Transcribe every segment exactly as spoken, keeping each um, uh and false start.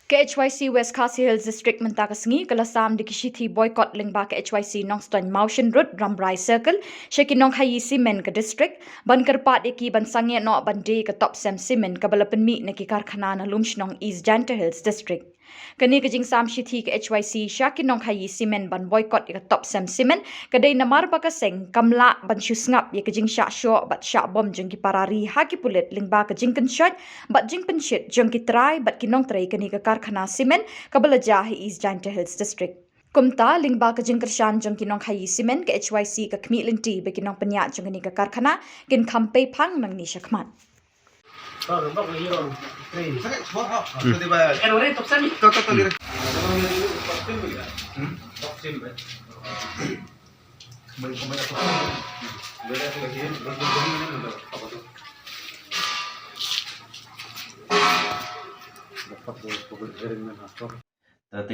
Ka H Y C West Khasi Hills District mynta ka sngi ka la sam da ki shithi boycott lyngba ka H Y C Nongstoiñ Mawshynrut Rambrai Circle sha ki nongkhaïi cement ka district, ban kyrpad ïa ki ban sangeh noh ban die ka Topcem Cement kaba la pynmih na ki karkhana na Lumshnong, East Jaintia Hills District. Kane ka jingsam shithi ka H Y C sha ki nongkhaïi cement ban boycott ïa ka Topcem Cement ka dei namar ba ka seng kam lah ban shu sngap ïa ka jingshah shoh bad shah bom jong ki para ri ha ki pulit lyngba ka jingkynshoit bad jingpynshit jong ki trai bad ki nongtrei kane ka karkhana cement kaba la jia ha East Jaintia Hills District. Kumta, lyngba ka jingkyrshan jong ki nongkhaïi cement, ka H Y C ka khmih lynti ba ki nongpynïaid jong kane ka karkhana kin kham pei phang nangne shakhmat. Te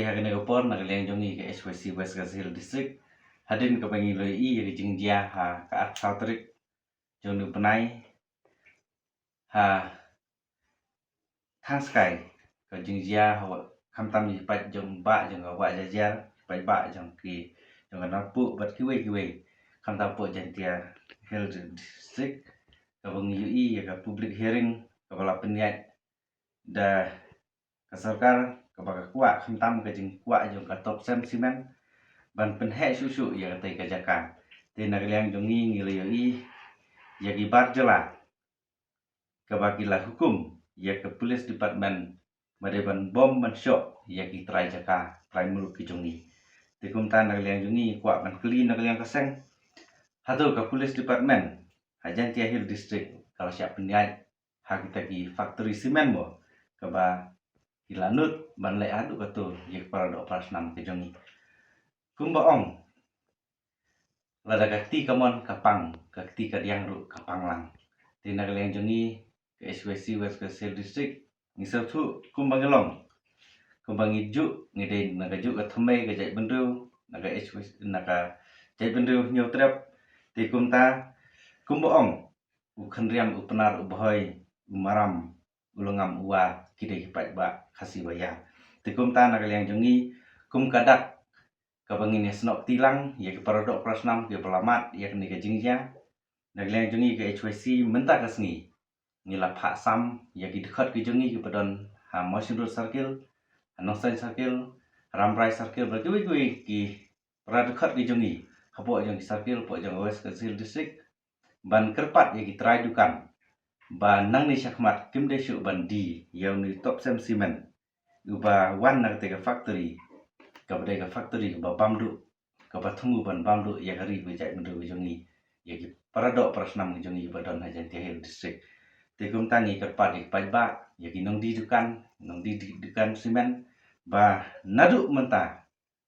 ha kane ka por, na ka liang jong ngi ka H Y C West Khasi Hills District, hadien kaba ngi la ïohi ïa ka jingjia ha ka arphew tarik jong une u bnai, ha Thangskai, ka jingjia ha, khamtam ïa ki paidbah jong, bah jong ka Wah Jajiar, paidbah jong ki, jong ka Narpuh bad kiwei kiwei, khamtam hapoh Jaintia Hills District, kaba ngi ïohi ïa ka public hearing kaba la pynïaid da ka sorkar, kaba ka kwah khamtam ka jingkwah jong ka Topcem Cement ban pynheh shuh shuh ïa katei ka jaka. Te na ka liang jong ngi, ngi la ïohi ïa ki bar jylla kaba ki la hukum ïa ka police department ba dei ban bom ban shoh ïa ki trai jaka, trai muluk ki jong ngi. Te kumta na ka liang jong ngi kwah ban kylli na ka liang ka seng, hato ka police department ha Jaintia Hills District ka la shah pynïaid ha kita ki factory cement mo, kaba ki la nud ban leh haduh kato ïa ki para doh para snam ki jong ngi? Kumba ong, lada ka kti kamon ka pang, ka kti kadiang ruh ka pang lang. Te na ka liang jong ngi ka H Y C West Khasi Hills District, ngi sngewthuh kumba ngi long, kumba ngi juh, ngi dei na ka juh ka thymmei ka jaitbynriew, na ka H Y C, na ka jaitbynriew Hynñiewtrep. Te kumta, kumba ong, u Khynriam, u Pnar, u Bhoi, u Maram, u Longam, u War, ki dei ki paidbah Khasi ba ïar. Te kumta na ka liang jong ngi, kum ka dak kaba ngin ïa snoh kti lang ïa ki para doh para snam kiba la mad ïa kane ka jingjia, na ka liang jong ngi ka H Y C mynta ka sngi ngi la phah sam ïa ki dkhot ki jong ngi kiba don ha Mawshynrut Circle, ha Nongstoiñ Circle, ha Rambrai Circle, bad kiwei kiwei ki para dkhot ki jong ngi hapoh jong ki circle, hapoh jong ka West Khasi Hills District, ban kyrpad ïa ki trai dukan ba nangne shakhmat kim dei shuh ban die ïa une u Topcem Cement uba wan na katei ka factory, kaba dei ka factory kaba bam duh, kaba thmu ban bam duh ïa ka ri bad ka jaitbynriew ka jong ngi, ïa ki para doh para snam ki jong ngi ba don ha Jaintia Hills District. Te kumta ngi kyrpad ïa ki paidbah, ïa ki nongdie dukan, nongdie, die dukan cement, ba naduh mynta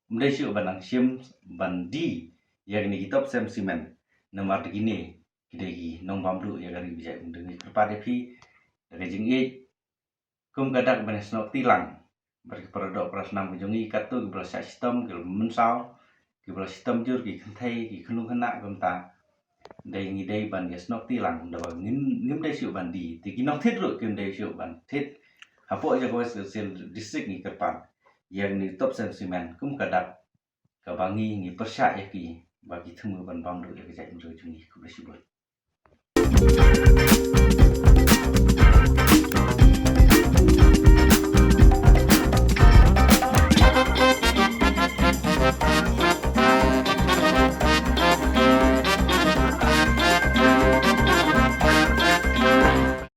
ym dei shuh ban nang shim ban die ïa kine ki Topcem Cement, namar da kine ki dei ki nongbam duh ïa ka ri bad ka jaitbynriew. Ngi kyrpad ïa phi da ka jingïeit, kum ka dak ban ïa snoh kti lang bad ki para doh para snam ki jong ngi, katto kiba la shah shitom, kiba la mynsaw, kiba la shitom jur, ki kynthei, ki khynnah, kumta. Dei, ngi dei ban ïa snoh kti lang, da ba ngim, ngim dei shuh ban die. Te ki nongthied ruh kim dei shuh ban thied. Hapoh jong ka West Khasi Hills District ngi kyrpad ïa une u Topcem Cement kum ka dak kaba ngi, ngi pyrshah ïa ki ba ki thmu ban bam duh ïa ka jaitbynriew jong ngi. Khublei shibun.